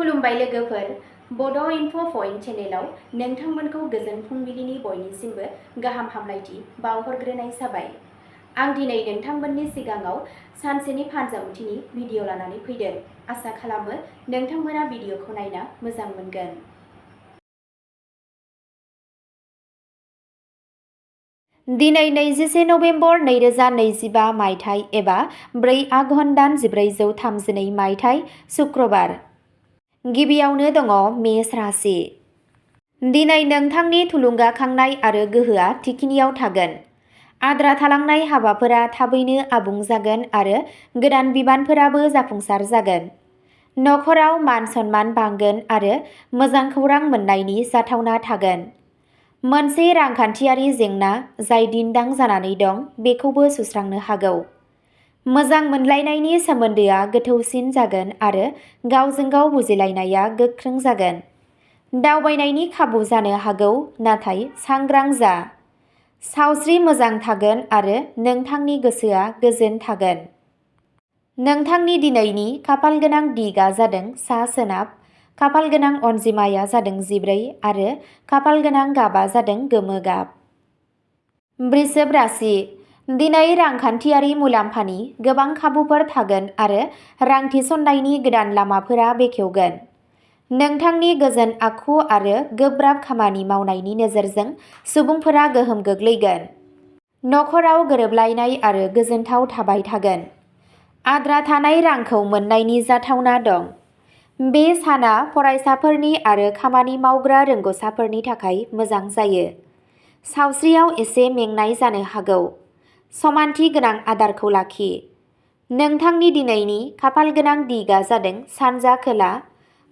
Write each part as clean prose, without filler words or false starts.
खुलुमबाय लोगोफोर, बड' इनफ' पइन्ट चेनेलाव नोंथांमोनखौ गोजोन फुंबिलिनि बयनिसिमबो गाहाम हामलायथि बावहरग्रोनाय जाबाय। आं दिनै नोंथांमोननि सिगाङाव सानसेनि फानजामुथिनि भिडिअ लानानै फैदों। आसा खालामो नोंथांमोना भिडिअखौ नायना मोजां मोनगोन। दिनै 21 नभेम्बर 2025 मायथाइ एबा 4 आघन दान 1432 मायथाइ शुक्रबार। गिबियावनो दङ मेष राशि। दिनै नोंथांनि थुलुंगाखांनाय आरो गोहोआ थिखिनियाव थागोन। आद्रा थालांनाय हाबाफोरा थाबैनो आबुं जागोन आरो गोदान बिबानफोराबो जाफुंसार जागोन। नखराव मान सन्मान बांगोन आरो मोजां खौरां मोननायनि जाथावना थागोन। मोनसे रांखान्थियारि जेंना जाय दिन्दां जानानै दं बेखौबो सुस्रांनो हागौ। मोजां मोनलायनायनि सोमोन्दोआ गोथौसिन जागोन आरो गावजों गाव बुजिलायनाया गोख्रों जागोन। दावबायनायनि खाबु जानो हागौ, नाथाय सांग्रां जा। सावस्रि मोजां थागोन आरो नोंथांनि गोसोआ गोजोन थागोन। नोंथांनि दिनैनि खाफालगोनां दिगआ जादों सा-सोनाब, खाफालगोनां अनजिमाया जादों 14 आरो खाफालगोनां गाबा जादों गोमो गाब। वृषभ राशि। दिनै रांखान्थियारि मुलाम्फानि गोबां खाबुफोर थागोन आरो रां थिसननायनि गोदान लामाफोरा बेखेवगोन। नोंथांनि गोजोन आखु आरो गोब्राब खामानि मावनायनि नोजोरजों सुबुंफोरा गोहोम गोग्लैगोन। नखराव गोरोबलायनाय आरो गोजोनथाव थाबाय थागोन। आद्रा थानाय रांखौ मोननायनि जाथावना दं। बे साना फरायसाफोरनि आरो खामानि मावग्रा रोंग'साफोरनि थाखाय मोजां जायो। सावस्रियाव एसे मेंनाय जानो हागौ। समानथि गोनां आदारखौ लाखि। नोंथांनि दिनैनि खाफालगोनां दिगआ जादों सानजा खोला,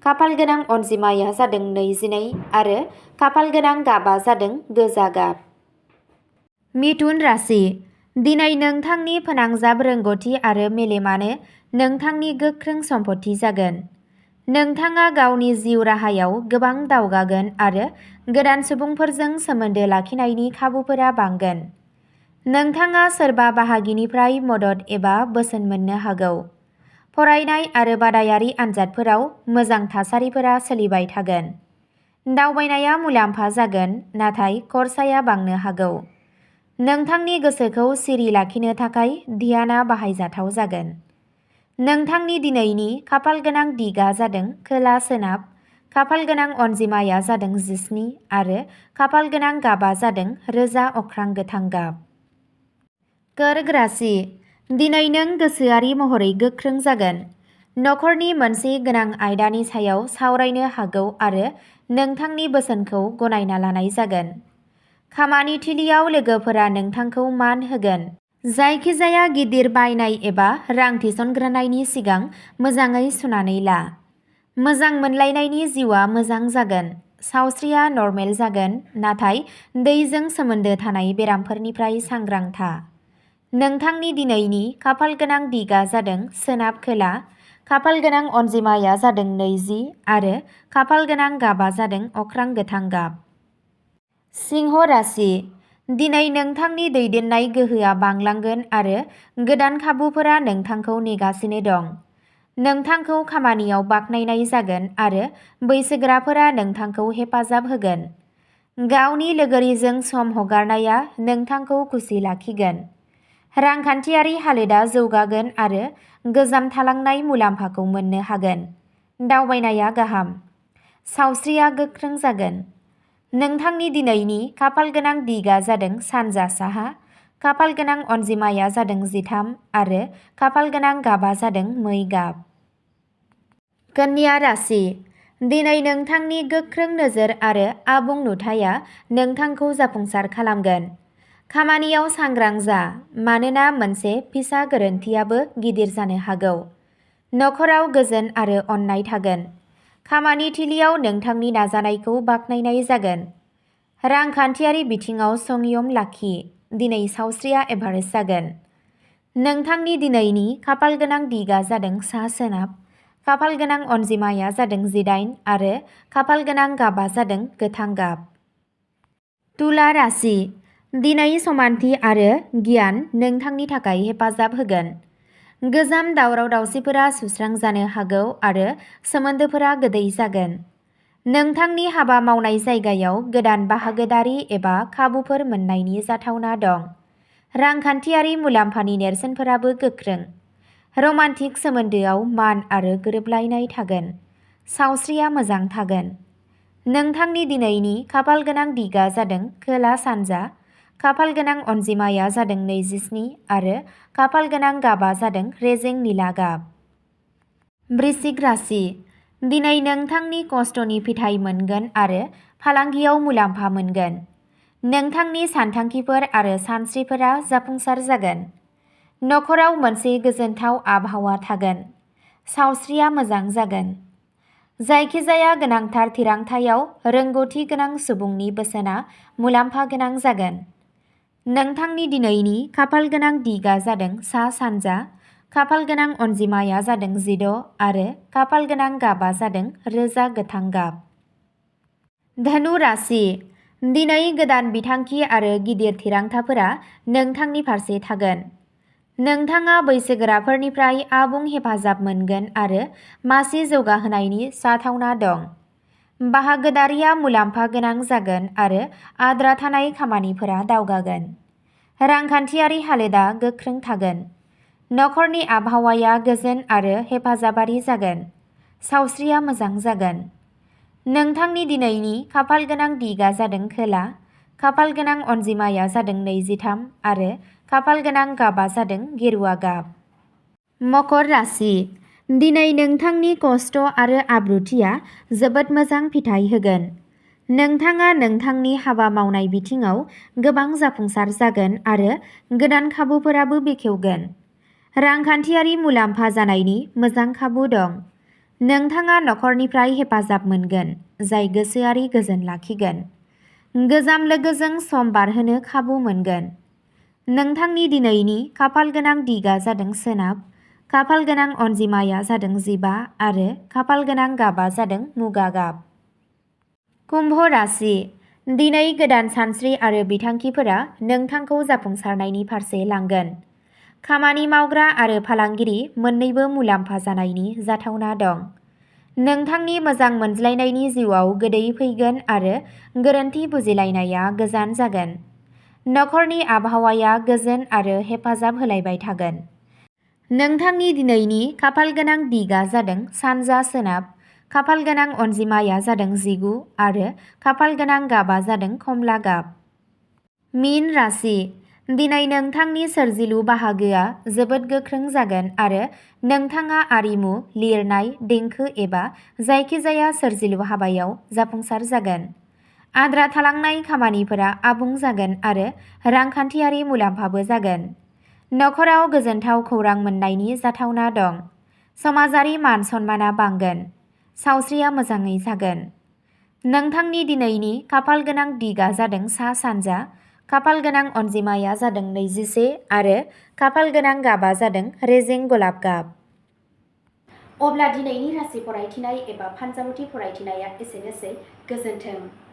खाफालगोनां अनजिमाया जादों 22 आरो खाफालगोनां गाबा जादों गोजा गाब। मिथुन राशि। दिनै नोंथांनि फोनांजाब रोंग'थि आरो मेलेमानो नोंथांनि गोख्रों सम्पथि जागोन। नोंथाङा गावनि जिउ राहायाव गोबां दावगागोन आरो गोदान सुबुंफोरजों सोमोन्दो लाखिनायनि खाबुफोरा बांगोन। नोंथाङा सोरबा बाहागिनिफ्राय मदद एबा बोसोन मोननो हागौ। फरायनाय आरो बादायारि आनजादफोराव मोजां थासारिफोरा सोलिबाय थागोन। दावबायनाया मुलाम्फा जागोन, नाथाय खरसाया बांनो हागौ। नोंथांनि गोसोखौ सिरि लाखिनो थाखाय ध्यानआ बाहायजाथाव जागोन। नोंथांनि दिनैनि खाफालगोनां दिगआ जादों खोला-सोनाब, खाफालगोनां अनजिमाया जादों 17 आरो खाफालगोनां गाबा जादों रोजा अख्रां गोथां गाब। कर्क राशि। दिनै नों गोसोआरि महरै गोख्रों जागोन। नखरनि मोनसे गोनां आयदानि सायाव सावरायनो हागौ आरो नोंथांनि बोसोनखौ गनायना लानाय जागोन। खामानि थिलियाव लोगोफोरा नोंथांखौ मान होगोन। जायखिजाया गिदिर बायनाय एबा रां थिसनग्रोनायनि सिगां मोजाङै सुनानै ला। मोजां मोनलायनायनि जिउआ मोजां जागोन। सावस्रिया नर्मेल जागोन, नाथाय दैजों सोमोन्दो थानाय बेरामफोरनिफ्राय सांग्रां था। नोंथांनि दिनैनि खाफालगोनां दिगआ जादों सोनाब खोला, खाफालगोनां अनजिमाया जादों 20 आरो खाफालगोनां गाबा जादों अख्रां गोथां गाब। सिंह राशि। दिनै नोंथांनि दैदेननाय गोहोआ बांलांगोन आरो गोदान खाबुफोरा नोंथांखौ नेगासिनो दं। नोंथांखौ खामानियाव बाख्नायनाय जागोन आरो बैसोगोराफोरा नोंथांखौ हेफाजाब होगोन। गावनि लोगोरिजों सम हगारनाया नोंथांखौ खुसि लाखिगोन। रांखान्थियारि हालोदआ जौगागोन आरो गोजाम थालांनाय मुलाम्फाखौ मोननो हागोन। दावबायनाया गाहाम। सावस्रिया गोख्रों जागोन। नोंथांनि दिनैनि खाफालगोनां दिगआ जादों सानजा साहा, खाफालगोनां अनजिमाया जादों 13 आरो खाफालगोनां गाबा जादों मै गाब। कन्या राशि। दिनै नोंथांनि गोख्रों नोजोर आरो आबुं नुथाया नोंथांखौ जाफुंसार खालामगोन। खामानियाव सांग्रां जा, मानोना मोनसे फिसा गोरोन्थियाबो गिदिर जानो हागौ। नखराव गोजोन आरो अननाय थागोन। खामानि थिलियाव नोंथांनि नाजानायखौ बाख्नायनाय जागोन। रांखान्थियारि बिथिङाव संयम लाखि। दिनै सावस्रिया एभारेज जागोन। नोंथांनि दिनैनि खाफालगोनां दिगआ जादों सा-सोनाब, खाफालगोनां अनजिमाया जादों 18 आरो खाफालगोनां गाबा जादों गोथां गाब। तुला राशि। दिनै समानथि आरो गियान नोंथांनि थाखाय हेफाजाब होगोन। गोजाम दावराव दावसिफोरा सुस्रांजानो हागौ आरो सोमोन्दोफोरा गोदै जागोन। नोंथांनि हाबा मावनाय जायगायाव गोदान बाहागोदारि एबा खाबुफोर मोन्नायनि जाथावना दं। रांखान्थियारि मुलाम्फानि नेरसोनफोराबो गोख्रों। रमान्टिक सोमोन्दोआव मान आरो गोरोबलायनाय थागोन। सावस्रिया मोजां थागोन। नोंथांनि दिनैनि खाफालगोनां दिगा जादों खोला-सानजा, खाफालगोनां अनजिमाया जादों 27 आरो खाफालगोनां गाबा जादों रेजें निला गाब। वृश्चिक राशि। दिनै नोंथांनि खस्थ'नि फिथाइ मोनगोन आरो फालांगियाव मुलाम्फा मोनगोन। नोंथांनि सानथांखिफोर आरो सानस्रिफोरा जाफुंसार जागोन। नखराव मोनसे गोजोनथाव आबहावा थागोन। सावस्रिया मोजां जागोन। जायखिजाया गोनांथार थिरांथायाव रोंग'थि गोनां सुबुंनि बोसोनआ मुलाम्फा गोनां जागोन। नोंथांनि दिनैनि खाफालगोनां दिगा जादों सा-सानजा, खाफालगोनां अनजिमाया जादों 16 आरो खाफालगोनां गाबा जादों रोजा गोथां गाब। धनु राशि। दिनै गोदान बिथांखि आरो गिदिर थिरांथाफोरा नोंथांनि फारसे थागोन। नोंथाङा बैसोगोराफोरनिफ्राय आबुं हेफाजाब मोनगोन आरो मासि जौगाहोनायनि जाथावना दं। बाहागोदारिया मुलाम्फा गोनां जागोन आरो आद्रा थानाय खामानिफोरा दावगागोन। रांखान्थियारि हालोदा गोख्रों थागोन। नखरनि आबहावाया गोजोन आरो हेफाजाबारि जागोन। सावस्रिया मोजां जागोन। नोंथांनि दिनैनि खाफालगोनां दिगा जादों खोला, खाफालगोनां अनजिमाया जादों 23 आरो खाफालगोनां गाबा जादों गेरुवा गाब। मकर राशि। दिनै नोंथांनि खस्थ' आरो आब्रुथिया जोबोद मोजां फिथाइ होगोन। नोंथाङा नोंथांनि हाबा मावनाय बिथिङाव गोबां जाफुंसार जागोन आरो गोदान खाबुफोराबो बेखेवगोन। रांखान्थियारि मुलाम्फा जानायनि मोजां खाबु दं। नोंथाङा नखरनिफ्राय हेफाजाब मोनगोन, जाय गोसोआरि गोजोन लाखिगोन। गोजाम लोगोजों सम बारहोनो खाबु मोनगोन। नोंथांनि दिनैनि खाफालगोनां दिगा जादों सोनाब, खाफालगोनां अनजिमाया जादों 15 आरो खाफालगोनां गाबा जादों मुगा गाब। कुम्भ राशि। दिनै गोदान सानस्रि आरो बिथांखिफोरा नोंथांखौ जाफुंसारनायनि फारसे लांगोन। खामानि मावग्रा आरो फालांगिरि मोन्नैबो मुलाम्फा जानायनि जाथावना दं। नोंथांनि मोजां मोनज्लायनायनि जिउआव गोदै फैगोन आरो गोरोन्थि बुजिलायनाया गोजान जागोन। नखरनि आबहावाया गोजोन आरो हेफाजाब होलायबाय थागोन। नोंथांनि दिनैनि खाफालगोनां दिगा जादों सानजा-सोनाब, खाफालगोनां अनजिमाया जादों 19 आरो खाफालगोनां गाबा जादों खमला गाब। मीन राशि। दिनै नोंथांनि सोरजिलु बाहागोआ जोबोद गोख्रों जागोन आरो नोंथाङा आरिमु, लिरनाय, देंखो एबा जायखिजाया सोरजिलु हाबायाव जाफुंसार जागोन। आद्रा थालांनाय खामानिफोरा आबुं जागोन आरो रांखान्थियारि मुलाम्फाबो जागोन। नखराव गोजोनथाव खौरां मोन्नायनि जाथावना दं। समाजारि मान सन्माना बांगोन। सावस्रिया मोजाङै जागोन। नोंथांनि दिनैनि खाफालगोनां दिगा जादों सा-सानजा, खाफालगोनां अनजिमाया जादों 21 आरो खाफालगोनां गाबा जादों रेजें गलाब गाब। अब्ला दिनैनि राशि फरायथिनाय एबा फानजामुथि फरायथिनाया एसेनोसै। गोजोन्थों।